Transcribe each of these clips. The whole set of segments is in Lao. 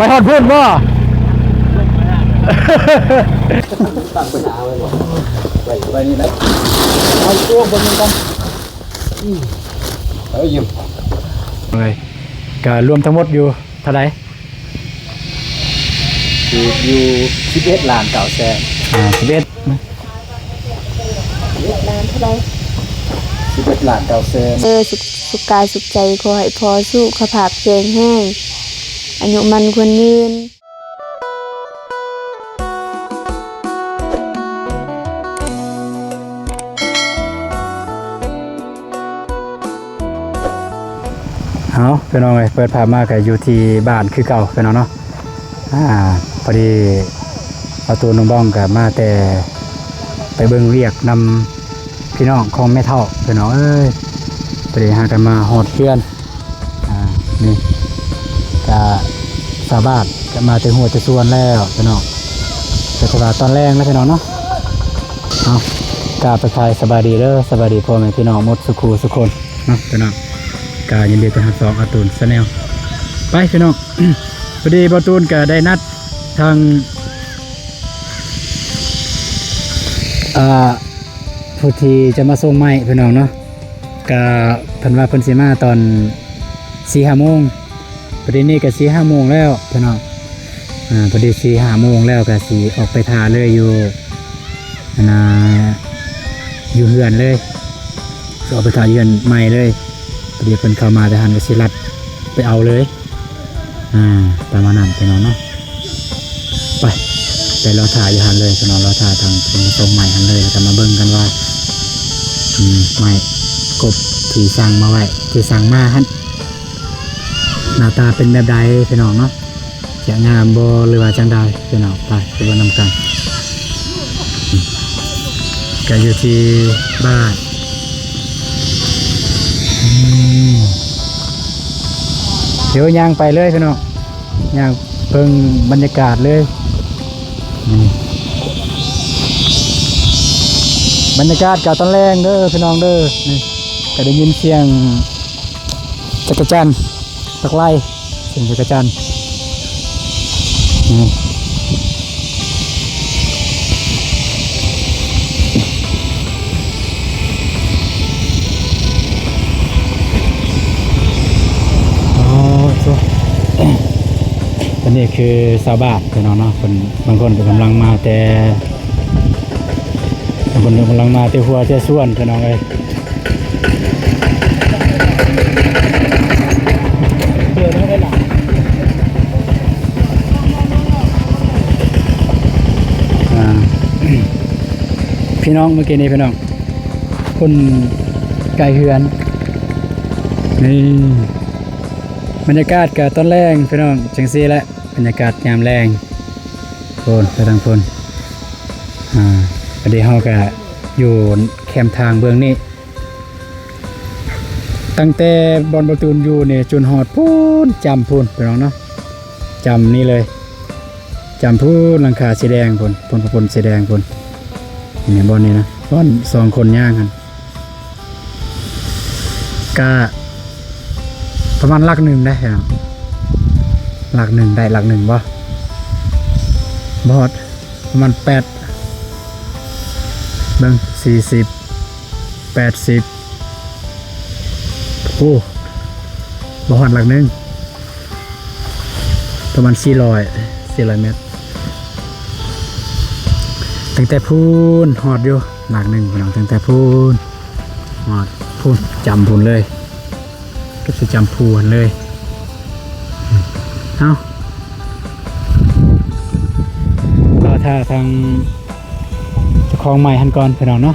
ไปฮอดพุ้นบ่ ตั้งไปหน้าไว้บ่ ไว้ ไว้นี่แหละ เอาตัวบนนี้ก่อน อืม เอาอยู่ เลย ก็รวมทั้งหมดอยู่เท่าใด อยู่ อยู่สิบเอ็ดล้านเก้าแสน อ่า สิบเอ็ด สิบเอ็ดล้านเท่าใด สิบเอ็ดล้านเก้าแสน ເອີ ສຸກ ສຸກກາຍສຸກໃຈ ຂໍໃຫ້ພໍ່ສຸຂະພາບແຂງແຮງ ອາຍຸໝັ້ນຂວັນຍືນ. ເອົາ ພີ່ນ້ອງເອີຍ ເປີດພາບມາກໍຢູ່ທີ່ບ້ານຄືເກົ່າ ພີ່ນ້ອງເນາະ. ອາ ພໍດີປະຕູນ້ອງບອງກໍມາແຕ່ໄປເບິ່ງວຽກນຳພີ່ນ້ອງຂອງແມ່ເຖົ້າ ພີ່ນ້ອງເອີຍ. ພໍດີຫາກັນມາຮອດເຮືອນ ອາ ນີ້ກະຊາວບ້ານກະມາແຕ່ຮົ້ວແຕ່ສວນແລ້ວພີ່ນ້ອງ ກໍຖືວ່າຕອນແລງແລ້ວພີ່ນ້ອງເນາະ. ເອົາ ກາບທັກທາຍສະບາຍດີເດີ ສະບາຍດີພໍ່ແມ່ພີ່ນ້ອງໝົດສຸຂູສຸຄົນເນາະພີ່ນ້ອງ. ກະຍິນດີຕ້ອນຮັບຊ່ອງອາຕູນແຊນແນວ ໄປພີ່ນ້ອງ. ພໍດີບ່າວຕູນກະໄດ້ນັດທາງ ອ່າ ຜູ້ທີ່ຈະມາສົ່ງໄມ້ພີ່ນ້ອງເນາະ ກະເພິ່ນວ່າເພິ່ນຊິມາຕອນສີ່ຫ້າໂມງ ພໍດີນີ້ກະສີ່ຫ້າໂມງແລ້ວພີ່ນ້ອງ. ອາ ພໍດີສີ່ຫ້າໂມງແລ້ວກະຊິອອກໄປຖ້າເລີຍຢູ່ ອັນນ່າ ຢູ່ເຮືອນເລີຍ ຊິອອກໄປຖ້າຢູ່ເຮືອນໃໝ່ເລີຍ. ພໍດີເພິ່ນເຂົ້າມາແຕ່ຫັ້ນກະຊິລັດໄປເອົາເລີຍ. ອ່າ ປະມານນັ້ນພີ່ນ້ອງເນາະ. ໄປ ໄປລໍຖ້າຢູ່ຫັ້ນເລີຍພີ່ນ້ອງ ລໍຖ້າທາງຄົນມາສົ່ງໄມ້ຫັ້ນເລີຍ ແລ້ວກໍມາເບິ່ງກັນວ່າ ອືມ ໄມ້ກົບທີ່ສັ່ງມາໄວ້ ທີ່ສັ່ງມາຫັ້ນ ໜ້າຕາເປັນແບບໃດພີ່ນ້ອງເນາະ ຈະງາມບໍ່ ຫຼືວ່າຈັ່ງໃດພີ່ນ້ອງ. ໄປ ໄປເບິ່ງນຳກັນ. ກໍຢູ່ທີ່ບ້ານ ອືມ ດຽວຍ່າງໄປເລີຍພີ່ນ້ອງ ຍ່າງເບິ່ງບັນຍາກາດເລີຍ. ນີ້ ບັນຍາກາດກະຕອນແລງເດີພີ່ນ້ອງເດີ. ນີ້ ກະໄດ້ຍິນສຽງຈັກກະຈັນ ຈັກໄລ ເປັນຈັກກະຈັນ ອືມ ອໍ ໂທ້ ອັນນີ້ຄືຊາວບ້ານພີ່ນ້ອງເນາະ ເພິ່ນ ບາງຄົນກໍກຳລັງມາແຕ່ ບາງຄົນກໍກຳລັງມາແຕ່ຮົ້ວແຕ່ສວນພີ່ນ້ອງເອີຍ. ອ່າ ພີ່ນ້ອງ ເມື່ອກີ້ນີ້ພີ່ນ້ອງ ຄົນໃກ້ເຮືອນ ນີ້ ບັນຍາກາດກະຕອນແລງພີ່ນ້ອງ ຈັ່ງຊີ້ແຫຼະ ບັນຍາກາດຍາມແລງ ພຸ້ນ ໄປທາງພຸ້ນ. ອ່າ ອັນນີ້ເຮົາກະຢູ່ແຄມທາງເບື້ອງນີ້ ຕັ້ງແຕ່ບ່ອນບ່າວຕູນຢູ່ນີ້ຈົນຮອດພຸ້ນ ຈ້ຳພຸ້ນພີ່ນ້ອງເນາະ ຈ້ຳນີ້ເລີຍ ຈ້ຳພຸ້ນ ຫຼັງຄາສີແດງພຸ້ນ ພຸ້ນ ພຸ້ນ ພຸ້ນ ສີແດງພຸ້ນ. ນີ້ບ່ອນນີ້ນະ ບ່ອນສອງຄົນຍ່າງຫັ້ນ ກະປະມານຫຼັກໜຶ່ງໄດ້ ຫຼັກໜຶ່ງໄດ້ ຫຼັກໜຶ່ງບໍ່ ບໍ່ຮອດ ປະມານແປດ ເບິ່ງ ສີ່ສິບ ແປດສິບ ໂອ້ ບໍ່ຮອດຫຼັກໜຶ່ງ ປະມານສີ່ຮ້ອຍ ສີ່ຮ້ອຍແມັດ ຕັ້ງແຕ່ພຸ້ນຮອດຢູ່ຫຼັກໜຶ່ງພີ່ນ້ອງ ຕັ້ງແຕ່ພຸ້ນຮອດພຸ້ນ ຈ້ຳພຸ້ນເລີຍ ເກືອບຊິຈ້ຳພູຫັ້ນເລີຍ. ເອົາ ລໍຖ້າທາງເຈົ້າຂອງໄມ້ຫັ້ນກ່ອນພີ່ນ້ອງເນາະ.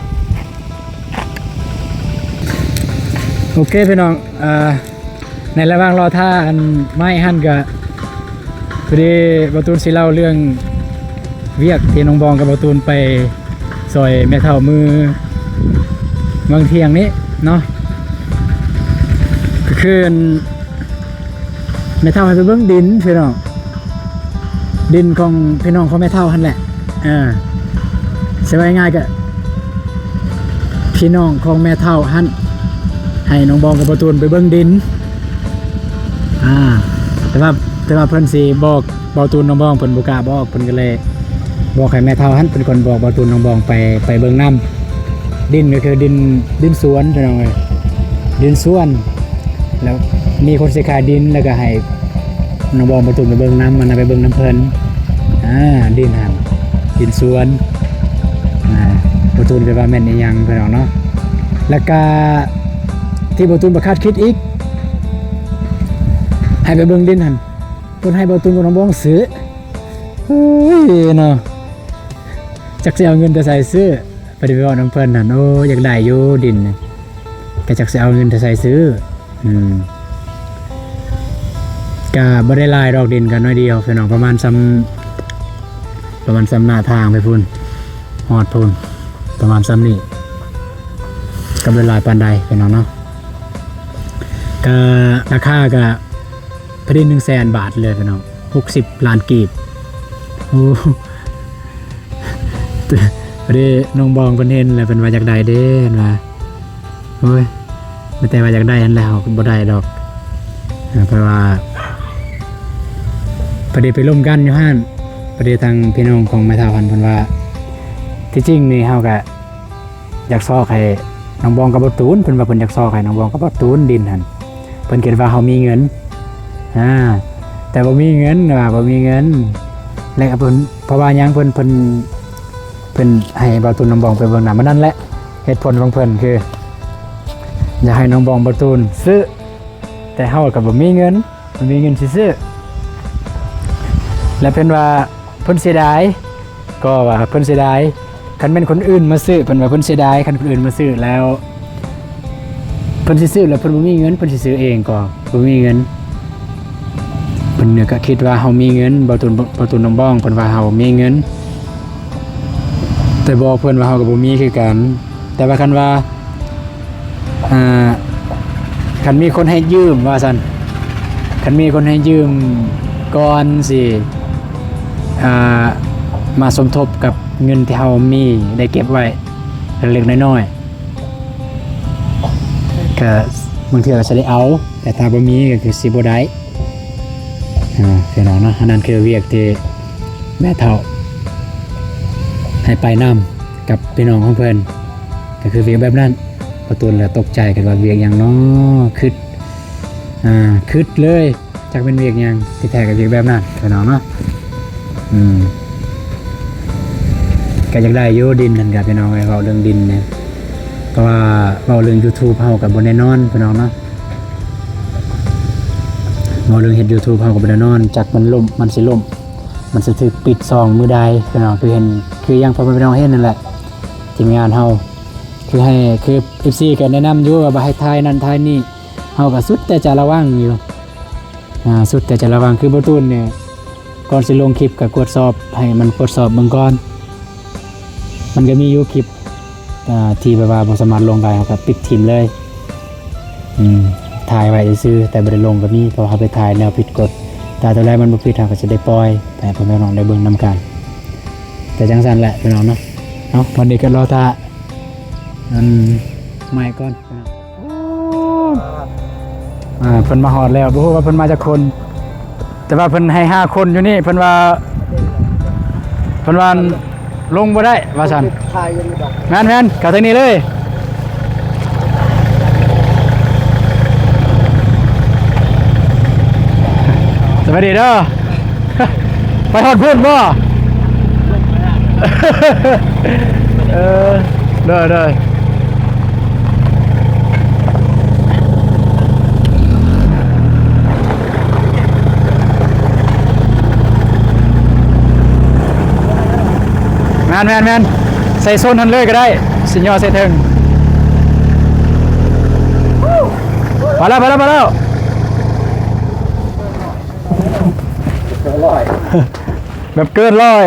ໂອເຄພີ່ນ້ອງ ອ່າ ໃນລະຫວ່າງລໍຖ້າອັນໄມ້ຫັ້ນກະ ພໍດີບ່າວຕູນຊິເລົ່າເລື່ອງວຽກທີ່ນ້ອງບອງກັບບ່າວຕູນໄປຊ່ອຍແມ່ເຖົ້າມື້ຫວ່າງທ່ຽງນີ້ເນາະ ກໍຄື ແມ່ເຖົ້າໃຫ້ໄປເບິ່ງດິນພີ່ນ້ອງ ດິນຂອງພີ່ນ້ອງຂອງແມ່ເຖົ້າຫັ້ນແຫຼະ ເອີ ຊິເວົ້າງ່າຍໆ ກະພີ່ນ້ອງຂອງແມ່ເຖົ້າຫັ້ນ ໃຫ້ນ້ອງບອງກັບບ່າວຕູນໄປເບິ່ງດິນ ອ່າ ແຕ່ວ່າ ແຕ່ວ່າເພິ່ນຊິບອກເບົາຕູນນ້ອງບອງ ເພິ່ນບໍ່ກ້າບອກ ເພິ່ນກໍເລີຍບອກໃຫ້ແມ່ເຖົ້າຫັ້ນເປັນຄົນບອກເບົາຕູນນ້ອງບອງໄປ ໄປເບິ່ງນຳ. ດິນກໍຄືດິນ ດິນສວນພີ່ນ້ອງເອີຍ ດິນສວນ ແລ້ວມີຄົນຊິຂາຍດິນ ແລ້ວກໍໃຫ້ນ້ອງບອງເບົາຕູນໄປເບິ່ງນຳ ອັນນັ້ນໄປເບິ່ງນຳເພິ່ນ. ອ່າ ດິນຫັ້ນ ດິນສວນ ອ່າ ເບົາຕູນກໍວ່າແມ່ນອີ່ຫຍັງພີ່ນ້ອງເນາະ. ແລ້ວກໍທີ່ເບົາຕູນບໍ່ຄາດຄິດອີກ ໃຫ້ໄປເບິ່ງດິນຫັ້ນ ເພິ່ນໃຫ້ເບົາຕູນກັບນ້ອງບອງຊື້. ໂອ້ຍເນາະ ຈັກຊິເອົາເງິນແຕ່ໃສຊື້. ໄປໄດ້ໄປເວົ້ານຳເພິ່ນຫັ້ນ ໂອ້ ຢາກໄດ້ຢູ່ດິນ ກໍຈັກຊິເອົາເງິນແຕ່ໃສຊື້. ອືມ ກະບໍ່ໄດ້ຫຼາຍດອກ ດິນກະໜ້ອຍດຽວພີ່ນ້ອງ ປະມານຊ່ຳ ປະມານຊ່ຳໜ້າທາງໄປພຸ້ນ ຮອດພຸ້ນ ປະມານຊ່ຳນີ້ ກໍບໍ່ໄດ້ຫຼາຍປານໃດພີ່ນ້ອງເນາະ. ກະລາຄາກະພໍດີໜຶ່ງແສນບາດເລີຍພີ່ນ້ອງ ຫົກສິບລ້ານກີບ. ໂອ້ ພໍດີນ້ອງບອງເພິ່ນເຫັນແລ້ວ ເພິ່ນວ່າຢາກໄດ້ເດ້ ເພິ່ນວ່າ ໂອ້ຍ ມີແຕ່ວ່າຢາກໄດ້ຫັ້ນແຫຼະ ເຮົາບໍ່ໄດ້ດອກ. ເພາະວ່າ ພໍດີໄປລົມກັນຢູ່ຫັ້ນ ພໍດີທາງພີ່ນ້ອງຂອງແມ່ເຖົ້າຫັ້ນ ເພິ່ນວ່າ ທີ່ຈິງນີ້ເຮົາກະ ຢາກຊອກໃຫ້ນ້ອງບອງກັບເບົາຕູນ ເພິ່ນວ່າເພິ່ນຢາກຊອກໃຫ້ນ້ອງບອງກັບເບົາຕູນດິນຫັ້ນ ເພິ່ນຄິດວ່າເຮົາມີເງິນ ອ່າ ແຕ່ບໍ່ມີເງິນ ວ່າບໍ່ມີເງິນ ແລະເພິ່ນ ເພາະວ່າຫຍັງ ເພິ່ນ ເພິ່ນ ເພິ່ນໃຫ້ເບົາຕູນນ້ອງບອງໄປເບິ່ງນຳ ອັນນັ້ນແຫຼະ ເຫດຜົນຂອງເພິ່ນຄື ຢາກໃຫ້ນ້ອງບອງເບົາຕູນຊື້ ແຕ່ເຮົາກໍບໍ່ມີເງິນ ບໍ່ມີເງິນຊິຊື້ ແລະເພິ່ນວ່າເພິ່ນເສຍດາຍ ກໍວ່າເພິ່ນເສຍດາຍ ຄັນແມ່ນຄົນອື່ນມາຊື້ ເພິ່ນວ່າເພິ່ນເສຍດາຍ ຄັນຄົນອື່ນມາຊື້ແລ້ວ ເພິ່ນຊິຊື້ແລ້ວເພິ່ນບໍ່ມີເງິນ ເພິ່ນຊິຊື້ເອງກໍບໍ່ມີເງິນ. ເພິ່ນກໍຄິດວ່າເຮົາມີເງິນ ເບົາຕູນ ເບົາຕູນນ້ອງບອງ ເພິ່ນວ່າເຮົາມີເງິນ ແຕ່ບອກເພິ່ນວ່າເຮົາກໍບໍ່ມີຄືກັນ. ແຕ່ວ່າຄັນວ່າ ອ່າ ຄັນມີຄົນໃຫ້ຢືມວ່າຊັ້ນ ຄັນມີຄົນໃຫ້ຢືມກ່ອນຊິ ອ່າ ມາສົມທົບກັບເງິນທີ່ເຮົາມີໄດ້ເກັບໄວ້ເລັກໆນ້ອຍໆ ກະບາງເທື່ອກະຊິໄດ້ເອົາ ແຕ່ຖ້າບໍ່ມີກະຄືຊິບໍ່ໄດ້. ອ່າ ພີ່ນ້ອງເນາະ ອັນນັ້ນຄືວຽກທີ່ແມ່ເຖົ້າໃຫ້ໄປນຳກັບພີ່ນ້ອງຂອງເພິ່ນ ກໍຄືວຽກແບບນັ້ນ. ປະຕູນລະຕົກໃຈ ຄິດວ່າວຽກຫຍັງເນາະ ຄຶດ ອ່າ ຄຶດເລີຍ ຈັກແມ່ນວຽກຫຍັງ ທີ່ແທ້ກໍວຽກແບບນັ້ນພີ່ນ້ອງເນາະ. ອືມ ກໍຢາກໄດ້ຢູ່ດິນນັ້ນກໍ ພີ່ນ້ອງເອີຍ ເວົ້າເລື່ອງດິນນີ້ ເພາະວ່າເວົ້າເລື່ອງຢູທູບເຮົາກໍບໍ່ແນ່ນອນພີ່ນ້ອງເນາະ. ເວົ້າເລື່ອງເຮັດຢູທູບເຮົາກໍບໍ່ແນ່ນອນ ຈັກມັນລົ້ມ ມັນຊິລົ້ມ ມັນຊິຖືກປິດຊ່ອງມື້ໃດພີ່ນ້ອງ. ຄືເຫັນ ຄືຢ່າງພໍ່ແມ່ພີ່ນ້ອງເຫັນນັ້ນແຫຼະ ທີມງານເຮົາ ຄືໃຫ້ ຄືເອັຟຊີກໍແນະນຳຢູ່ວ່າ ວ່າໃຫ້ຖ່າຍນັ້ນຖ່າຍນີ້ ເຮົາກໍສຸດແຕ່ຈະລະວັງຢູ່ ອ່າ ສຸດແຕ່ຈະລະວັງ. ຄືບໍ່ຕູນນີ້ ກ່ອນຊິລົງຄລິບກໍກວດສອບ ໃຫ້ມັນກວດສອບເບິ່ງກ່ອນ ມັນກໍມີຢູ່ຄລິບ ອ່າ ທີ່ແບບວ່າບໍ່ສາມາດລົງໄດ້ ເຮົາກໍປິດຖິ້ມເລີຍ. ອືມ ຖ່າຍໄວ້ຊື່ໆ ແຕ່ບໍ່ໄດ້ລົງກໍມີ ເພາະເຮົາໄປຖ່າຍແນວຜິດກົດ. ແຕ່ຕົວໃດມັນບໍ່ຜິດ ເຮົາກໍຊິໄດ້ປ່ອຍໃຫ້ພໍ່ແມ່ນ້ອງໄດ້ເບິ່ງນຳກັນ. ແຕ່ຈັ່ງຊັ້ນແຫຼະພີ່ນ້ອງເນາະ. ເອົາ ວັນນີ້ກໍລໍຖ້າ ອັນ ໄມ້ກ່ອນ. ອ່າ ເພິ່ນມາຮອດແລ້ວ ບໍ່ຮູ້ວ່າເພິ່ນມາຈັກຄົນ ແຕ່ວ່າເພິ່ນໃຫ້ຫ້າຄົນຢູ່ນີ້ ເພິ່ນວ່າ ເພິ່ນວ່າລົງບໍ່ໄດ້ວ່າຊັ້ນ. ແມ່ນໆ ເຂົ້າທາງນີ້ເລີຍ. ສະບາຍດີເດີ. ໄປຮອດພຸ້ນບໍ່? ເອີ ໂດຍ ໂດຍ. ແມ່ນໆໆ ໃສ່ໂຊນຫັ້ນເລີຍກໍໄດ້ ຊິຍໍໃສ່ເທິງ. ພໍແລ້ວ ພໍແລ້ວ ພໍແລ້ວ. ແບບເກີນຮ້ອຍ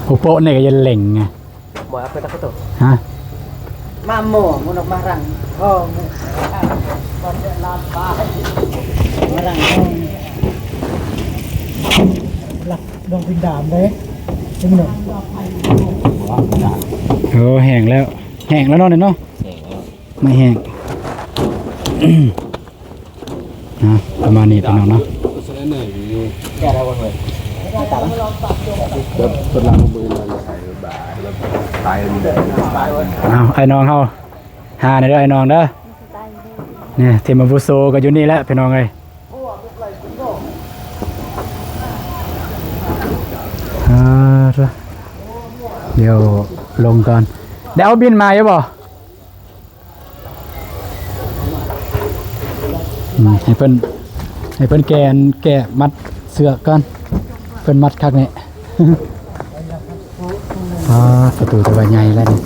ໂອ້ໂປະນີ້ກໍຢ່າເລັ່ງນະ. ບໍ່ເອົາໄປຕັກໂຕ ຮະ? ມາໂມ ມັນອອກມາລັງ ໂອ້ ມາລັງ ລັກ ດອງພິນດາມເດ້ ເຫັນບໍ່? ໂອ້ ແຫ້ງແລ້ວ ແຫ້ງແລ້ວເນາະນີ້ເນາະ ແຫ້ງແລ້ວ ໄມ້ແຫ້ງ ເນາະ ປະມານນີ້ພີ່ນ້ອງເນາະ ເອົາ ອ້າຍນ້ອງເຮົາ ຫາແດ່ເດີອ້າຍນ້ອງເດີ ນີ້ ທີມອາວຸໂສກໍຢູ່ນີ້ແຫຼະພີ່ນ້ອງເອີຍ ອ່າ ດຽວລົງກ່ອນ ໄດ້ເອົາບິນມາຢູ່ບໍ່? ອືມ ໃຫ້ເພິ່ນ ໃຫ້ເພິ່ນແກ່ ແກ່ມັດເຊືອກກ່ອນ ເພິ່ນມັດຄັກແນ່. ອໍ ປະຕູແຕ່ວ່າໃຫຍ່ແລ້ວນີ້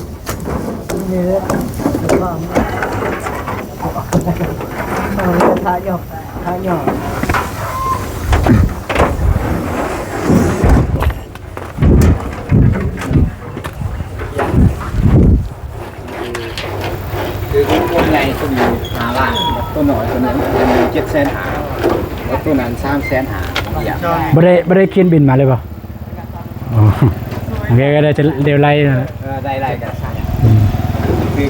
ຄືຄົນໃຫຍ່ຕົວນີ້ຫ້າລ້ານ ຕົວນ້ອຍຕົວນີ້ມັນເຈັດແສນຫ້າ ຕົວນັ້ນສາມແສນຫ້າ ບໍ່ໄດ້ ບໍ່ໄດ້ເຄຍນບິນມາເລີຍບໍ່? ອໍ ໂອເຄ ກໍໄດ້ ດຽວໄລ່ນະ ເອີ ໄດ້ ໄດ້ກໍສ້າງ ອືມ ຄື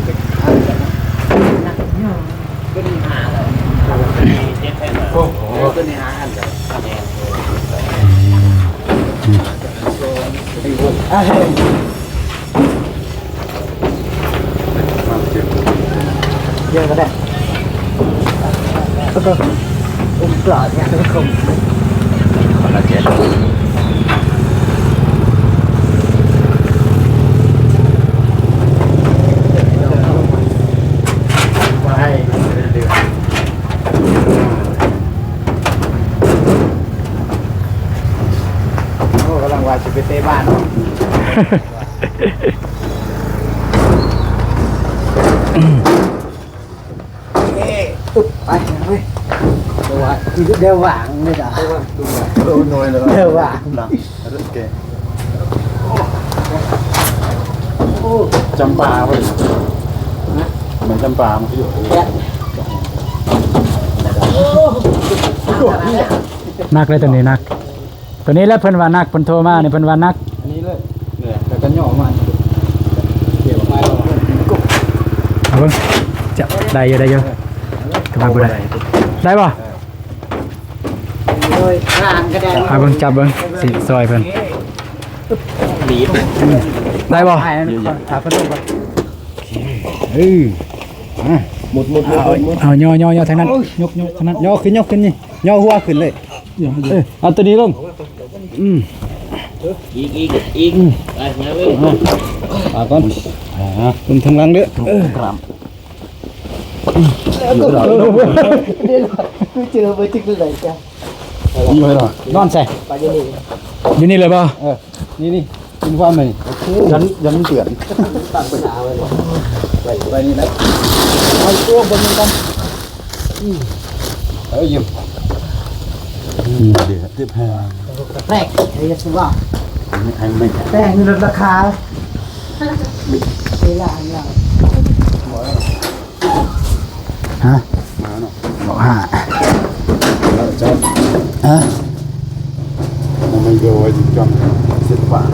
ຕົວນີ້ຫ້າ ເຈັດແສນຫ້າ ໂອ້ໂຫ ຕົວນີ້ຫ້າພັນ ອືມ ດຽວກໍໄດ້ ໂອ້ໂຫ ອຸມກລອດເນຍ ເປັນຄົນ ຄົນລະເຈັດ ບໍ່ໃຫ້ເດືອນ ໂອ້ ກຳລັງວ່າຊິໄປເຕະບານເນາະ ເອີ ອຶບ ໄປເວີຍ ແຕ່ວ່າດຽວຫວ່າງເລີຍດອກ ໂດຍ ດຽວຫວ່າງເນາະ ໂອເຄ ໂອ້ ຈຳປາເວີຍ ມັນຈຳປາ ມັນຄືຢູ່ ໜັກເລີຍ ຕົວນີ້ໜັກ ຕົວນີ້ແຫຼະເພິ່ນວ່າໜັກ ເພິ່ນໂທມານີ້ເພິ່ນວ່າໜັກ ອັນນີ້ເລີຍ ແລ້ວກໍຫຍໍ້ມາ ເອົາເບິ່ງ ຈະໄດ້ຢູ່ ໄດ້ຢູ່ ເອີ ກໍວ່າບໍ່ໄດ້ ໄດ້ບໍ່? ໂດຍທາງກໍໄດ້ ເອົາເບິ່ງ ຈັບເບິ່ງ ຊິຊ່ອຍເພິ່ນ ໄດ້ບໍ່? ຫາເພິ່ນລົງກ່ອນ ເອີ ໝົດ ໝົດ ໝົດ ໝົດ ໝົດ ເອົາ ຍໍ ຍໍ ຍໍທາງນັ້ນ ຍົກ ຍົກທາງນັ້ນ ຍໍຂຶ້ນ ຍົກຂຶ້ນນີ້ ຍໍຫົວຂຶ້ນເລີຍ ເອີ ເອົາຕົວນີ້ລົງ ອືມ ອີກ ອີກ ອີກ ອືມ ໄປ ມາເວີຍ ອາ ກ່ອນ ອາ ລົງທາງຫຼັງເດີ ເອີ ກຣາມ ດຽວກ່ອນ ດຽວກ່ອນ ກູເຈີບໍ່ຈິກເລີຍຈ້ະ ຢູ່ໃສ? ນອນໃສ? ໄປຢູ່ນີ້ ຢູ່ນີ້ເລີຍບໍ່? ເອີ ນີ້ ນີ້ ກິນຄວາມນີ້ ໂອເຄ ຢັນ ຢັນເຕືອນ ຕັ້ງໄປຫາໄວ້ ໄວ້ ໄວ້ນີ້ແຫຼະ ເອົາຕົວເບິ່ງນຳກັນ ອືມ ເອີ ຢູ່ ອືມ ເດ ເຈັບແຮງ ແປກ ເຮັດຊິວ່າ ແຮງແມ່ນ ແປກນີ້ລົດລາຄາ ເວລາ ເວລາ ຮະ? ມາເນາະ ເບາະຫ້າ ເຈົ້າ ຮະ? ມັນໂດຍຈັງເສັດປາກ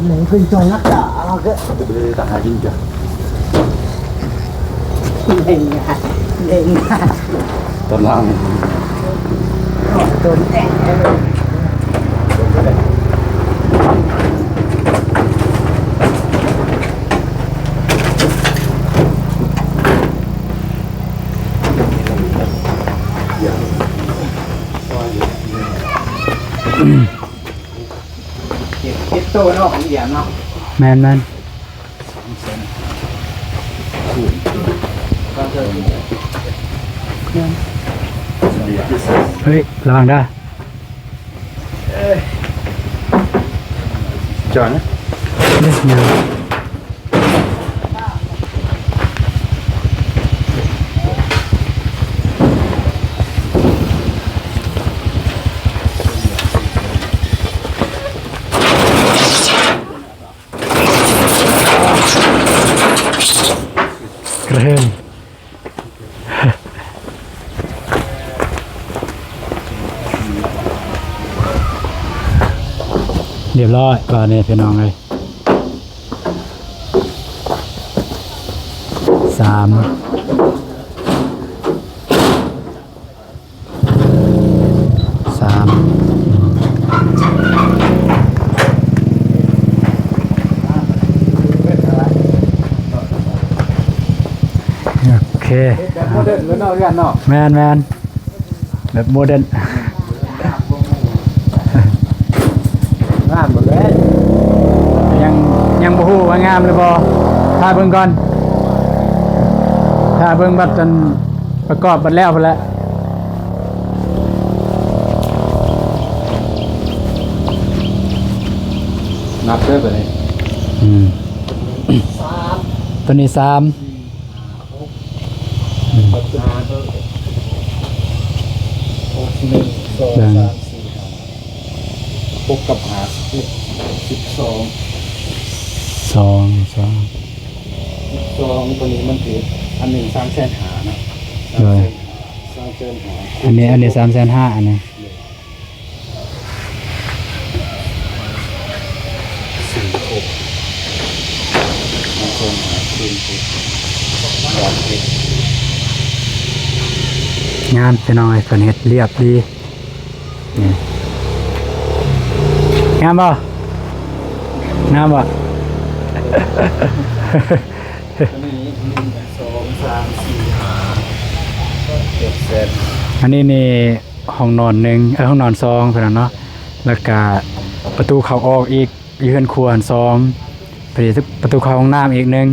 Ini pun colak dah, agak. Kita boleh tak hari je. Dengar, dengar. Tenang. Oh, betul. Eh, eh. Ya. ເຈັດ ເຈັດໂຕເນາະ ຂອງອີ່ຫຍັງເນາະ ແມ່ນໆ ແມ່ນ ເຮີ້ຍ ລະວັງເດີ ຈອນ ເດ້ ເລີ່ມ ຮຽບຮ້ອຍບາດນີ້ພີ່ນ້ອງເອີຍ ສາມ ສາມ ໂອເຄ ແບບໂມເດີນເນາະ ເຮືອນເນາະ ແມ່ນໆ ແບບໂມເດີນ ງາມໝົດເລີຍ ຍັງ ຍັງບໍ່ຮູ້ວ່າງາມຫຼືບໍ່ ຖ້າເບິ່ງກ່ອນ ຖ້າເບິ່ງບັດອັນປະກອບບັດແລ້ວພຸ້ນແຫຼະ ນັບເດີບັດນີ້ ອືມ ສາມ ຕົວນີ້ສາມ ຫົກ ໜຶ່ງ ສອງ ສາມ ສີ່ ຫ້າ ຫົກກັບຫ້າ ສິບເອັດ ສິບສອງ ສອງ ສອງ ສິບສອງ ຕົວນີ້ມັນຖືກ ອັນໜຶ່ງສາມແສນຫ້າເນາະ ໂດຍ ສາມແສນຫ້າ ອັນນີ້ ອັນນີ້ສາມແສນຫ້າ ອັນນີ້ ງາມພີ່ນ້ອງເອີຍ ເພິ່ນເຮັດລຽບດີ ນີ້ ງາມບໍ່? ງາມບໍ່? ອັນນີ້ ໜຶ່ງ ສອງ ສາມ ສີ່ ຫ້າ ຫົກ ເຈັດ ແປດ ອັນນີ້ນີ້ ຫ້ອງນອນໜຶ່ງ ເອີ ຫ້ອງນອນສອງ ພີ່ນ້ອງເນາະ ແລ້ວກະປະຕູເຂົ້າອອກອີກ ຢູ່ເຮືອນຄົວຫັ້ນສອງ ປະຕູເຂົ້າຫ້ອງນ້ຳອີກໜຶ່ງ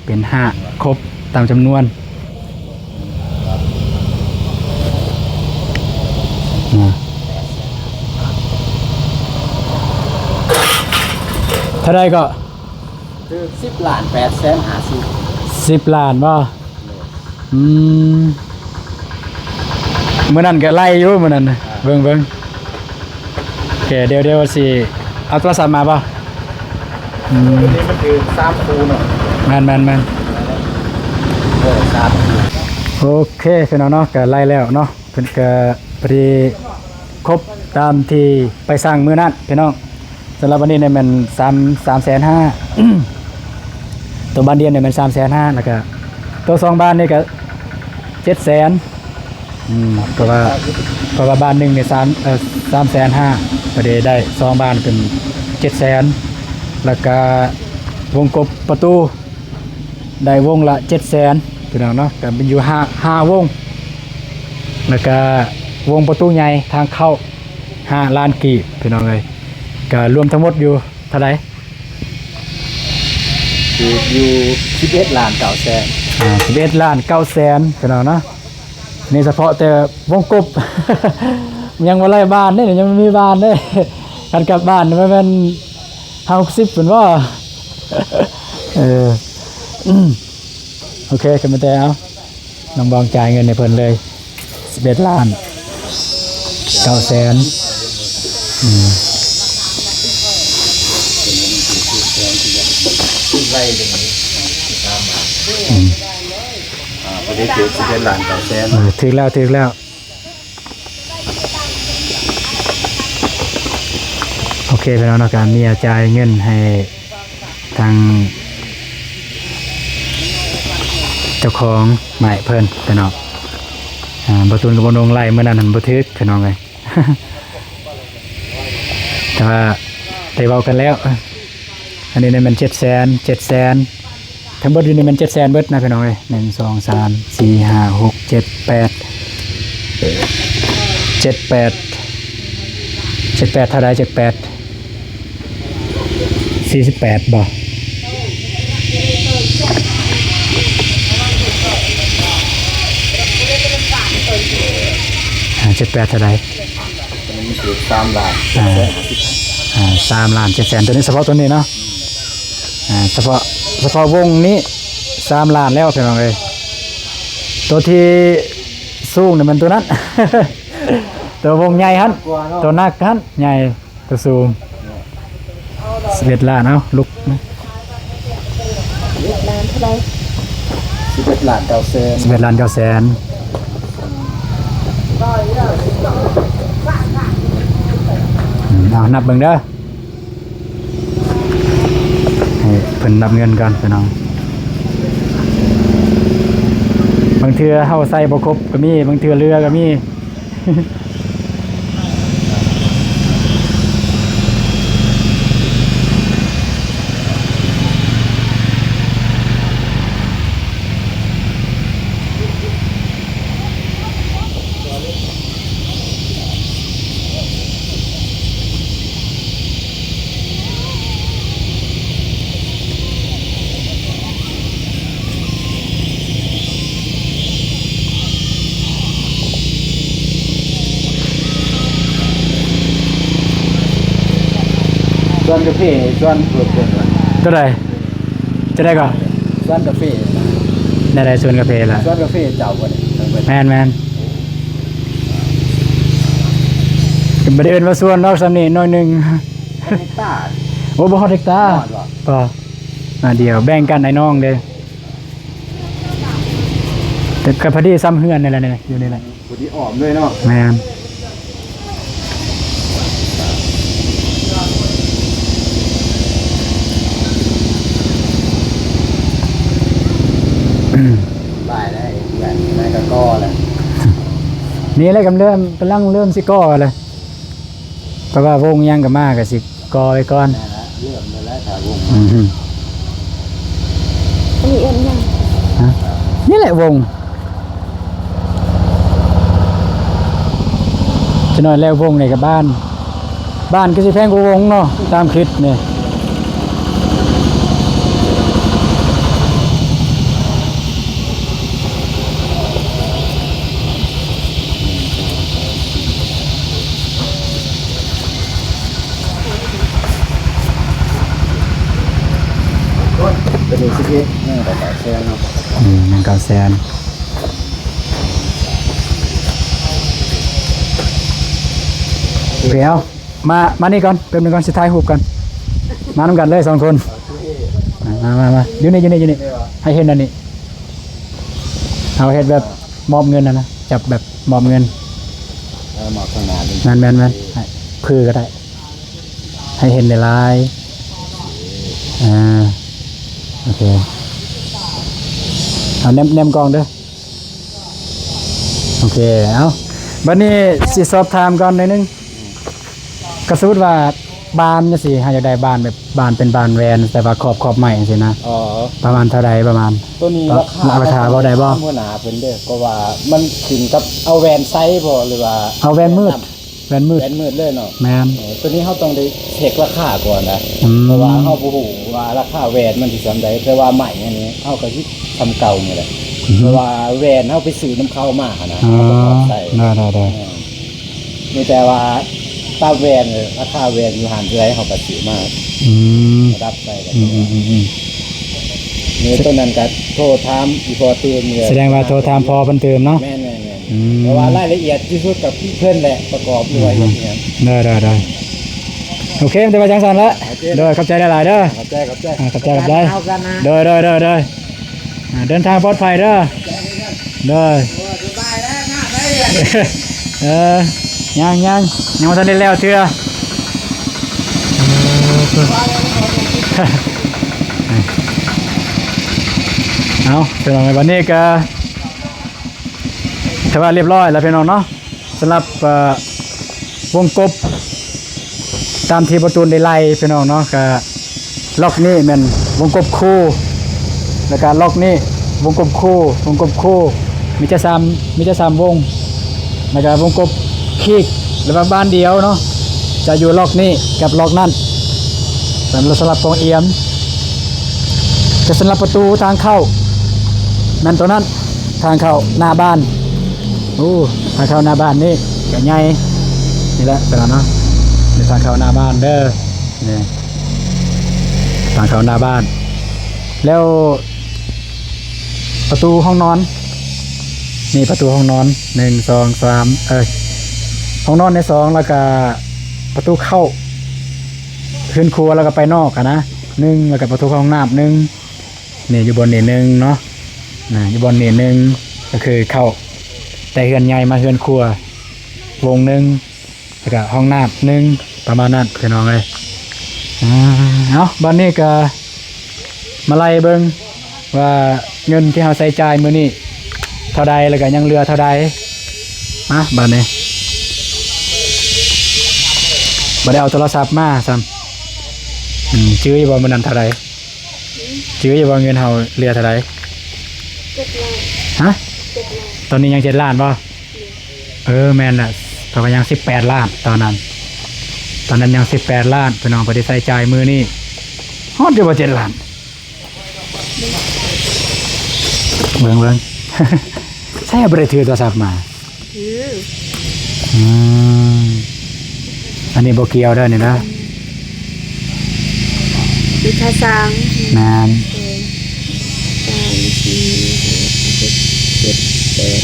ເປັນຫ້າ ຄົບຕາມຈຳນວນ ເທົ່າໃດເກາະ? ຖືກສິບລ້ານແປດແສນຫ້າສິບ ສິບລ້ານບໍ່? ອືມ ມື້ນັ້ນກະໄລ່ຢູ່ມື້ນັ້ນ ເບິ່ງໆ ໂອເຄ ດຽວ ດຽວຊິເອົາໂທລະສັບມາບໍ່? ອືມ ຕົວນີ້ມັນຖືກສາມຄູ່ເນາະ ແມ່ນໆໆ ເອີ ສາມຄູ່ ໂອເຄ ພີ່ນ້ອງເນາະ ກະໄລ່ແລ້ວເນາະ ເພິ່ນກະ ພໍດີຄົບຕາມທີ່ໄປສັ່ງມື້ນັ້ນພີ່ນ້ອງ ສຳລັບອັນນີ້ນີ້ແມ່ນສາມ ສາມແສນຫ້າ ໂຕບານດຽວນີ້ແມ່ນສາມແສນຫ້າ ແລ້ວກະໂຕສອງບານນີ້ກະເຈັດແສນ ອືມ ເພາະວ່າ ເພາະວ່າບານໜຶ່ງນີ້ສາມ ເອີ ສາມແສນຫ້າ ພໍດີໄດ້ສອງບານເປັນເຈັດແສນ ແລ້ວກະວົງກົບປະຕູ ໄດ້ວົງລະເຈັດແສນພີ່ນ້ອງເນາະ ກະມີຢູ່ຫ້າ ຫ້າວົງ ແລ້ວກະວົງປະຕູໃຫຍ່ທາງເຂົ້າຫ້າລ້ານກີບພີ່ນ້ອງເອີຍ ກະລວມທັງໝົດຢູ່ເທົ່າໃດ? ຖືກຢູ່ສິບເອັດລ້ານເກົ້າແສນ ອາ ສິບເອັດລ້ານເກົ້າແສນພີ່ນ້ອງເນາະ ນີ້ສະເພາະແຕ່ວົງກົບ ຍັງບໍ່ໄລ່ບານເດ້ ຍັງບໍ່ມີບານເດ້ ຄັນກັບບານມັນແມ່ນ ຫ້າຫົກສິບພຸ້ນບໍ່? ເອີ ໂອເຄ ກໍມີແຕ່ເອົາ ນ້ອງບອງຈ່າຍເງິນໃຫ້ເພິ່ນເລີຍ ສິບເອັດລ້ານເກົ້າແສນ ອືມ ອືມ ອ່າ ບໍ່ໄດ້ຖືກສິບເອັດລ້ານເກົ້າແສນ ເອີ ຖືກແລ້ວ ຖືກແລ້ວ. ໂອເຄ ພີ່ນ້ອງເນາະ ກະເມຍຈ່າຍເງິນໃຫ້ທາງເຈົ້າຂອງໄມ້ເພິ່ນພີ່ນ້ອງ ອ່າ ບໍ່ຕູນກັບບໍ່ນົງໄລ່ມື້ນັ້ນຫັ້ນບໍ່ຖືກພີ່ນ້ອງເອີຍ ແຕ່ວ່າໄດ້ເວົ້າກັນແລ້ວ. ອັນນີ້ແມ່ນເຈັດແສນ ເຈັດແສນ ທັງເບິດຢູ່ນີ້ແມ່ນເຈັດແສນເບິດນະພີ່ນ້ອງເອີຍ ໜຶ່ງ ສອງ ສາມ ສີ່ ຫ້າ ຫົກ ເຈັດ ແປດ ເຈັດ ແປດ ເຈັດ ແປດ ເທົ່າໃດ ເຈັດ ແປດ ສີ່ສິບແປດບໍ່ ອ່າ ເຈັດ ແປດ ເທົ່າໃດ? ມັນຖືກສາມລ້ານ ອ່າ ເຈັດແສນຫ້າສິບພັນ ອ່າ ສາມລ້ານເຈັດແສນ ຕົວນີ້ ສະເພາະຕົວນີ້ເນາະ ອ່າ ສະເພາະ ສະເພາະວົງນີ້ສາມລ້ານແລ້ວພີ່ນ້ອງເອີຍ ຕົວທີ່ສູງນີ້ແມ່ນຕົວນັ້ນ ຕົວວົງໃຫຍ່ຫັ້ນ ຕົວໜັກຫັ້ນໃຫຍ່ ຕົວສູງ ສິບເອັດລ້ານ ເອົາລຸກ ສິບເອັດລ້ານເທົ່າໃດ? ສິບເອັດລ້ານເກົ້າແສນ ສິບເອັດລ້ານເກົ້າແສນ. ອືມ ເອົານັບເບິ່ງເດີ ໃຫ້ເພິ່ນນັບເງິນກ່ອນພີ່ນ້ອງ. ບາງເທື່ອເຮົາໃສ່ບໍ່ຄົບກໍມີ ບາງເທື່ອເຫຼືອກໍມີ. ສວນກາເຟ ສວນເພິ່ນ ຕົວໃດ? ຕົວໃດກໍ? ສວນກາເຟ. ແນວໃດ? ສວນກາເຟລະ? ສວນກາເຟເຈົ້າບໍ່ນີ້? ແມ່ນໆ. ກໍບໍ່ໄດ້ເອີ້ນວ່າສວນດອກ ສ່ຳນີ້ໜ້ອຍໜຶ່ງ. ເຮັກຕາ. ໂອ້ ບໍ່ຮອດເຮັກຕາ. ບໍ່ຮອດບໍ່? ບໍ່. ໜ້ອຍດຽວ ແບ່ງກັນອ້າຍນ້ອງເດ້. ແຕ່ກໍພໍດີສ່ຳເຮືອນນີ້ແຫຼະ ນີ້ ຢູ່ນີ້ແຫຼະ. ພໍດີອ້ອມເລີຍເນາະ. ແມ່ນ. ຫຼາຍແລ້ວ ເຮືອນໃນກະກໍແລ້ວ. ນີ້ແຫຼະກຳເລີ່ມ ກຳລັງເລີ່ມຊິກໍ່ແລ້ວ. ເພາະວ່າວົງຫຍັງກໍມາ ກໍຊິກໍ່ໄວ້ກ່ອນ. ແມ່ນລະ ເລີ່ມແລ້ວ ຖ້າວົງ. ອືມ. ອັນນີ້ເອີ້ນຫຍັງ? ຮະ? ນີ້ແຫຼະວົງ. ຈັກໜ້ອຍແລ້ວວົງນີ້ກໍບ້ານ. ບ້ານຄືຊິແພງກວ່າວົງເນາະ ຕາມຄິດນີ້. ໂອ້ຍ ຕົວນີ້ສິບເອັດ ຍັງເກົ້າແສນເນາະ. ອືມ ຍັງເກົ້າແສນ. ໂອເຄ ເອົາ ມາ ມານີ້ກ່ອນ ແປັບໜຶ່ງກ່ອນ ຊິຖ່າຍຮູບກ່ອນ. ມານຳກັນເລີຍສອງຄົນ. ມາ ມາ ມາ ຢູ່ນີ້ ຢູ່ນີ້ ຢູ່ນີ້ ໃຫ້ເຫັນອັນນີ້. ເຮົາເຮັດແບບມອບເງິນຫັ້ນນະ ຈັບແບບມອບເງິນ. ເອີ ມອບຂ້າງໜ້ານີ້. ແມ່ນໆໆ ໃຫ້ ຄືກໍໄດ້ ໃຫ້ເຫັນຫຼາຍໆ. ອ່າ ໂອເຄ ເອົາແນມ ແນມກ້ອງເດີ. ໂອເຄ ເອົາ ບັດນີ້ຊິສອບຖາມກ່ອນໜ້ອຍໜຶ່ງ. ກໍສົມມຸດວ່າບ້ານຈັ່ງຊີ້ ເຮົາຢາກໄດ້ບ້ານແບບ ບ້ານເປັນບ້ານແວ່ນ ແຕ່ວ່າຂອບ ຂອບໄມ້ຈັ່ງຊີ້ນະ. ອໍ ປະມານເທົ່າໃດ? ປະມານ ໂຕນີ້ລາຄາ ລາຄາເວົ້າໄດ້ບໍ່? ຖາມຫົວໜ້າເພິ່ນເດີ ເພາະວ່າມັນຂຶ້ນກັບເອົາແວ່ນໃສບໍ່ ຫຼືວ່າເອົາແວ່ນມືດ? ແວ່ນມືດ ແວ່ນມືດເລີຍເນາະ. ແມ່ນ. ເອີ ໂຕນີ້ເຮົາຕ້ອງໄດ້ເຊັກລາຄາກ່ອນນະ. ອືມ ເພາະວ່າເຮົາບໍ່ຮູ້ວ່າລາຄາແວ່ນມັນຊິສ່ຳໃດ ແຕ່ວ່າໄມ້ອັນນີ້ເຮົາກໍຊິສ່ຳເກົ່ານີ້ແຫຼະ. ອືຮຶ ເພາະວ່າແວ່ນເຮົາໄປຊື້ນຳເຂົາມາຫັ້ນນະ. ອໍ ເຮົາປະກອບໃສ່. ໄດ້ໆໆ. ແມ່ນ. ມີແຕ່ວ່າຕາມແວ່ນ ລາຄາແວ່ນຢູ່ຮ້ານເທົ່າໃດ ເຮົາກໍຊື້ມາ. ອືມ ປະດັບໃສ່. ອືມໆໆໆ. ມີຕົວນັ້ນກໍໂທຖາມອີ່ພໍ່ຕື່ມເລີຍ. ສະແດງວ່າໂທຖາມພໍ່ເພິ່ນຕື່ມເນາະ. ແມ່ນໆໆ. ອືມ ແຕ່ວ່າລາຍລະອຽດທີ່ສຸດກັບເພິ່ນແຫຼະ ປະກອບດ້ວຍ. ອືມ ເຮັດຫຍັງ. ໄດ້ໆໆ. ໂອເຄ ມີແຕ່ວ່າຈັ່ງຊັ້ນລະ. ໂອເຄ ໂດຍ ຂອບໃຈຫຼາຍໆເດີ. ຂອບໃຈ ຂອບໃຈ. ອ່າ ຂອບໃຈ ຂອບໃຈ. ໂດຍໆໆໆ. ອ່າ ເດີນທາງປອດໄພເດີ. ໂດຍ. ເອີ ຍັງໆ ຍັງບໍ່ທັນໄດ້ແລ້ວເທື່ອ. ເອົາ ພີ່ນ້ອງ ບັດນີ້ກໍຖືວ່າລຽບຮ້ອຍແລ້ວ ພີ່ນ້ອງເນາະ. ສຳລັບ ເອີ ວົງກົບ ຕາມທີ່ບໍ່ຕູນໄດ້ໄລ່ພີ່ນ້ອງເນາະ ກະລັອກນີ້ແມ່ນວົງກົບຄູ່ ແລ້ວກະລັອກນີ້ວົງກົບຄູ່ ວົງກົບຄູ່ ມີແຕ່ສາມ ມີແຕ່ສາມວົງ ແລ້ວກະວົງກົບຄີກ ຫຼືວ່າບ້ານດຽວເນາະ ຈະຢູ່ລັອກນີ້ກັບລັອກນັ້ນ. ສຳລັບ ສຳລັບກອງອຽມ ແຕ່ສຳລັບປະຕູທາງເຂົ້າແມ່ນໂຕນັ້ນ ທາງເຂົ້າໜ້າບ້ານ. ໂອ້ ທາງເຂົ້າໜ້າບ້ານນີ້ກະໃຫຍ່ ນີ້ແຫຼະ ພີ່ນ້ອງເນາະ ນີ້ທາງເຂົ້າໜ້າບ້ານເດີ ນີ້ທາງເຂົ້າໜ້າບ້ານ. ແລ້ວປະຕູຫ້ອງນອນ ນີ້ປະຕູຫ້ອງນອນ ໜຶ່ງ ສອງ ສາມ ເອີ ຫ້ອງນອນນີ້ສອງ ແລ້ວກະປະຕູເຂົ້າເຮືອນຄົວ ແລ້ວກະໄປນອກຫັ້ນນະ ໜຶ່ງ ແລ້ວກະປະຕູເຂົ້າຫ້ອງນ້ຳ ໜຶ່ງ ນີ້ຢູ່ບ່ອນນີ້ໜຶ່ງເນາະ. ນະ ຢູ່ບ່ອນນີ້ໜຶ່ງ ກໍຄືເຂົ້າແຕ່ເຮືອນໃຫຍ່ມາເຮືອນຄົວວົງໜຶ່ງ ແລ້ວກໍຫ້ອງນ້ຳໜຶ່ງ ປະມານນັ້ນພີ່ນ້ອງເອີຍ. ອາ ເອົາ ບັດນີ້ກໍມາໄລ່ເບິ່ງວ່າເງິນທີ່ເຮົາໃຊ້ຈ່າຍມື້ນີ້ເທົ່າໃດ ແລ້ວກໍຍັງເຫຼືອເທົ່າໃດ. ມາ ບັດນີ້ ບໍ່ໄດ້ເອົາໂທລະສັບມາຊ້ຳ. ອືມ ຈື່ຢູ່ບໍ່ມື້ນັ້ນເທົ່າໃດ? ຈື່ຢູ່ບໍ່ເງິນເຮົາເຫຼືອເທົ່າໃດ? ເຈັດລ້ານ. ຮະ? ເຈັດລ້ານ. ຕອນນີ້ຍັງເຈັດລ້ານບໍ່? ເອີ ແມ່ນລະ ເພາະວ່າຍັງສິບແປດລ້ານຕອນນັ້ນ. ຕອນນັ້ນຍັງສິບແປດລ້ານ ພີ່ນ້ອງ ບໍ່ໄດ້ໃຊ້ຈ່າຍມື້ນີ້. ຮອດຢູ່ບໍ່ເຈັດລ້ານ? ເບິ່ງ ເບິ່ງ ໃຊ້ບໍ່ໄດ້ຖືໂທລະສັບມາ. ອື ອືມ ອັນນີ້ບໍ່ກ່ຽວເດີນີ້ນະ. ອືມ ມີຄ່າສ້າງ. ແມ່ນ. ເອີ ສາມ ສີ່ ຫ້າ ຫົກ ເຈັດ ແປດ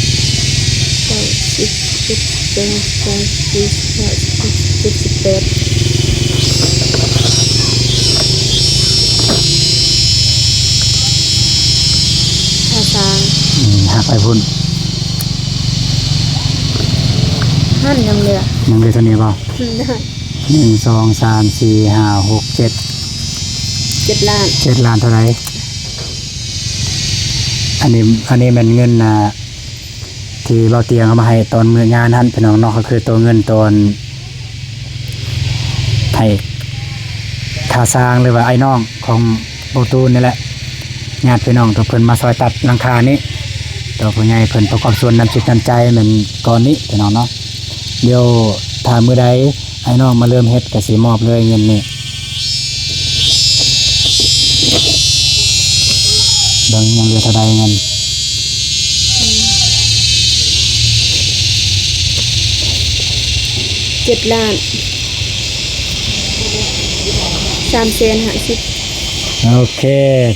ເກົ້າ ສິບ ສິບເອັດ ສິບສອງ ສິບສາມ ສິບສີ່ ສິບຫ້າ ສິບຫົກ ສິບເຈັດ ສິບແປດ ຄ່າສ້າງ. ອືມ ຫັກໄປພຸ້ນ. ຫັ້ນຍັງເຫຼືອ ຍັງເຫຼືອເທົ່ານີ້ບໍ່? ໜຶ່ງ ສອງ ສາມ ສີ່ ຫ້າ ຫົກ ເຈັດ ເຈັດລ້ານ. ເຈັດລ້ານເທົ່າໃດ? ອັນນີ້ ອັນນີ້ແມ່ນເງິນ ອ່າ ທີ່ເບົາຕຽງເອົາມາໃຫ້ຕອນມື້ງານຫັ້ນ ພີ່ນ້ອງເນາະ, ກໍຄືຕົວເງິນຕອນໃຫ້ຄ່າຊ່າງ ຫຼືວ່າອ້າຍນ້ອງຂອງເບົາຕູນນີ້ແຫຼະ, ຍາດພີ່ນ້ອງທີ່ເພິ່ນມາຊ່ອຍຕັດຫຼັງຄານີ້, ຕົວຜູ້ໃຫຍ່ເພິ່ນປະກອບສ່ວນນ້ຳຈິດນ້ຳໃຈແມ່ນກ້ອນນີ້ ພີ່ນ້ອງເນາະ. ດຽວຖ້າມື້ໃດອ້າຍນ້ອງມາເລີ່ມເຮັດ ກໍຊິມອບເລີຍເງິນນີ້. ເບິ່ງຍັງເຫຼືອເທົ່າໃດເງິນ? ເຈັດລ້ານສາມແສນຫ້າສິບ. ໂອເຄ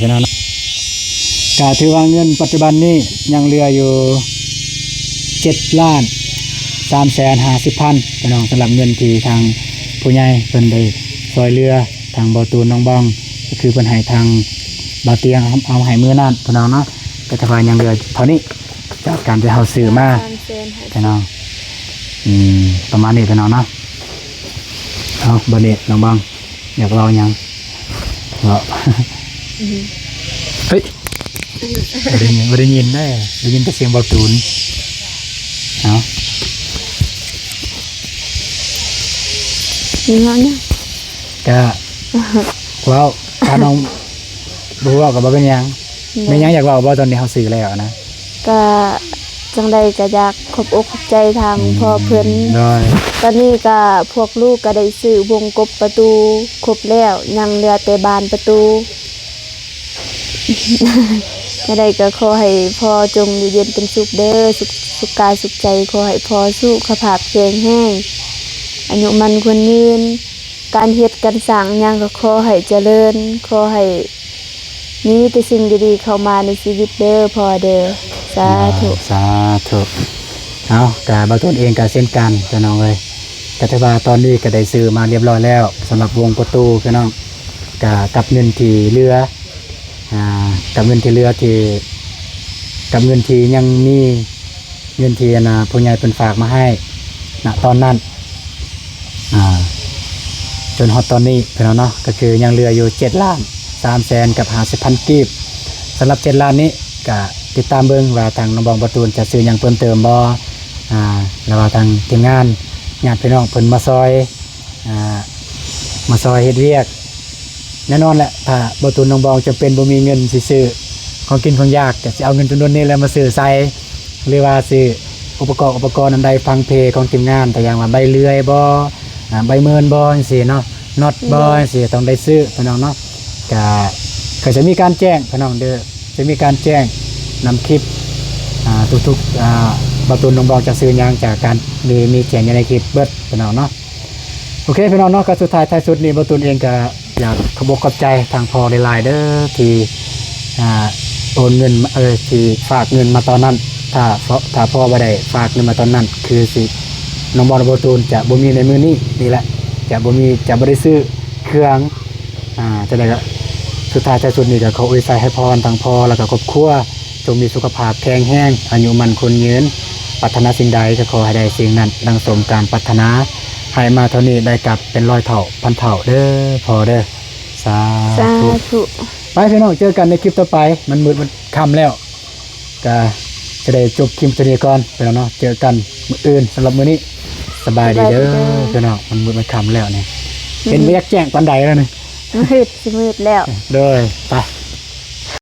ພີ່ນ້ອງເນາະ, ກະຖືວ່າເງິນປັດຈຸບັນນີ້ຍັງເຫຼືອຢູ່ເຈັດລ້ານສາມແສນຫ້າສິບພັນ ພີ່ນ້ອງ, ສຳລັບເງິນທີ່ທາງຜູ້ໃຫຍ່ເພິ່ນໄດ້ຊ່ວຍເຫຼືອທາງເບົາຕູນ ນ້ອງບອງ, ກໍຄືເພິ່ນໃຫ້ທາງເບົາຕຽງເອົາ ເອົາໃຫ້ມື້ນັ້ນ ພີ່ນ້ອງເນາະ, ກໍຖືວ່າຍັງເຫຼືອເທົ່ານີ້ ຈາກການທີ່ເຮົາຊື້ມາ ສາມແສນຫ້າສິບ ພີ່ນ້ອງ. ອືມ ປະມານນີ້ ພີ່ນ້ອງເນາະ. ເອົາ ບັດນີ້ນ້ອງບອງ ຢາກເວົ້າຫຍັງ? ເວົ້າ. ອືມ ເຮີ້ຍ ບໍ່ໄດ້ຍິນ ບໍ່ໄດ້ຍິນເດ້, ໄດ້ຍິນແຕ່ສຽງເບົາຕູນ. ເອົາ ມີຫຍັງ? ກະເວົ້າ ຖ້ານ້ອງບໍ່ເວົ້າກໍບໍ່ເປັນຫຍັງ. ໂດຍ. ມີຫຍັງຢາກເວົ້າບໍ່? ຕອນນີ້ເຮົາຊື້ແລ້ວນະ. ກະຈັ່ງໃດກະຢາກຂອບອົກຂອບໃຈທາງ ອືມ ພໍ່ເພິ່ນ. ໂດຍ. ຕອນນີ້ກະພວກລູກກະໄດ້ຊື້ວົງກົບປະຕູຄົບແລ້ວ, ຍັງເຫຼືອແຕ່ບານປະຕູ. ຈັ່ງໃດກະຂໍໃຫ້ພໍ່ຈົ່ງຢູ່ເຢັນເປັນສຸກເດີ, ສຸກ ສຸກກາຍສຸກໃຈ, ຂໍໃຫ້ພໍ່ສຸຂະພາບແຂງແຮງ, ອາຍຸໝັ້ນຂວັນຍືນ. ການເຮັດການສ້າງຫຍັງກໍຂໍໃຫ້ຈະເລີນ, ຂໍໃຫ້ມີແຕ່ສິ່ງດີໆເຂົ້າມາໃນຊີວິດເດີພໍ່ເດີ. ສາທຸ ສາທຸ. ເອົາ ກະເບົາຕູນເອງກະເຊັ່ນກັນ ພີ່ນ້ອງເອີຍ, ກະຖືວ່າຕອນນີ້ກະໄດ້ຊື້ມາລຽບຮ້ອຍແລ້ວ ສຳລັບວົງປະຕູ ພີ່ນ້ອງ, ກະກັບເງິນທີ່ເຫຼືອ ອ່າ ກັບເງິນທີ່ເຫຼືອທີ່ ກັບເງິນທີ່ຍັງມີ ເງິນທີ່ ອັນນ່າ ຜູ້ໃຫຍ່ເພິ່ນຝາກມາໃຫ້ ນະ ຕອນນັ້ນ ອ່າ ຈົນຮອດຕອນນີ້ ພີ່ນ້ອງເນາະ, ກໍຄືຍັງເຫຼືອຢູ່ເຈັດລ້ານສາມແສນກັບຫ້າສິບພັນກີບ. ສຳລັບເຈັດລ້ານນີ້ ກະຕິດຕາມເບິ່ງວ່າທາງນ້ອງບອງ ເບົາຕູນຈະຊື້ຫຍັງເພີ່ມເຕີມບໍ່ ອ່າ ຫຼືວ່າທາງທີມງານ ຍາດພີ່ນ້ອງເພິ່ນມາຊ່ອຍ ອ່າ ມາຊ່ອຍເຮັດວຽກ. ແນ່ນອນແຫຼະ ຖ້າເບົາຕູນ ນ້ອງບອງ ຈຳເປັນບໍ່ມີເງິນຊິຊື້ຂອງກິນຂອງຢາກ ກໍຊິເອົາເງິນຈຳນວນນີ້ແຫຼະມາຊື້ໃສ່ ຫຼືວ່າຊື້ອຸປະກອບ ອຸປະກອນອັນໃດ ຟັງເພຂອງທີມງານ ຕົວຢ່າງວ່າໃບເລື່ອຍບໍ ອ່າ ໃບເມີນບໍ ຈັ່ງຊີ້ເນາະ, ນັອດບໍ ອືມ ຈັ່ງຊີ້ ຕ້ອງໄດ້ຊື້ ພີ່ນ້ອງເນາະ. ກະ ກໍຈະມີການແຈ້ງ ພີ່ນ້ອງເດີ, ຈະມີການແຈ້ງນຳຄລິບ ອ່າ ທຸກໆ ອ່າ ເບົາຕູນ ນ້ອງບອງ ຈະຊື້ຫຍັງ ຈາກການມີ ມີແຈ້ງຢູ່ໃນຄລິບເບິດ ພີ່ນ້ອງເນາະ. ໂອເຄ ພີ່ນ້ອງເນາະ, ກໍສຸດທ້າຍທ້າຍສຸດນີ້ ເບົາຕູນເອງກໍຢາກຂອບອົກຂອບໃຈທາງພໍ່ຫຼາຍໆເດີ ທີ່ ອ່າ ໂອນເງິນ ເອີ ທີ່ຝາກເງິນມາຕອນນັ້ນ. ຖ້າ ຖ້າພໍ່ບໍ່ໄດ້ຝາກເງິນມາຕອນນັ້ນ ຄືຊິ ນ້ອງບອງ ແລະ ເບົາຕູນຈະບໍ່ມີໃນມື້ນີ້ນີ້ແຫຼະ, ຈະບໍ່ມີ ຈະບໍ່ໄດ້ຊື້ເຄື່ອງ. ອ່າ ຈັ່ງໃດກໍສຸດທ້າຍທ້າຍສຸດນີ້ ກໍຂໍອວຍໄຊໃຫ້ພອນທາງພໍ່ ແລ້ວກໍຄອບຄົວ ຈົ່ງມີສຸຂະພາບແຂງແຮງ ອາຍຸໝັ້ນຂວັນຍືນ ປາດຖະໜາສິ່ງໃດກໍຂໍໃຫ້ໄດ້ສິ່ງນັ້ນ ດັ່ງສົມການປາດຖະໜາ ໃຫ້ມາເທົ່ານີ້ໄດ້ກັບເປັນຮ້ອຍເທົ່າພັນເທົ່າເດີ້ພໍ່ເດີ້ ສາ ສາ ທຸ ທຸ ໄປພີ່ນ້ອງ ເຈີກັນໃນຄລິບຕໍ່ໄປ ມັນມືດມັນຄ່ຳແລ້ວ ກະຈະໄດ້ຈົບຄລິບເທົ່ານີ້ກ່ອນພີ່ນ້ອງເນາະ ເຈີກັນມື້ອື່ນ ສຳລັບມື້ນີ້ ສະບາຍດີເດີ້ ສະບາຍດີເດີ້ ພີ່ນ້ອງ ມັນມືດມັນຄ່ຳແລ້ວນີ້ ອືມ ເຫັນບໍ່ຢາກແຈ້ງປານໃດແລ້ວນີ້ ມືດ ຊິມືດແລ້ວ ໂດຍ ໄປ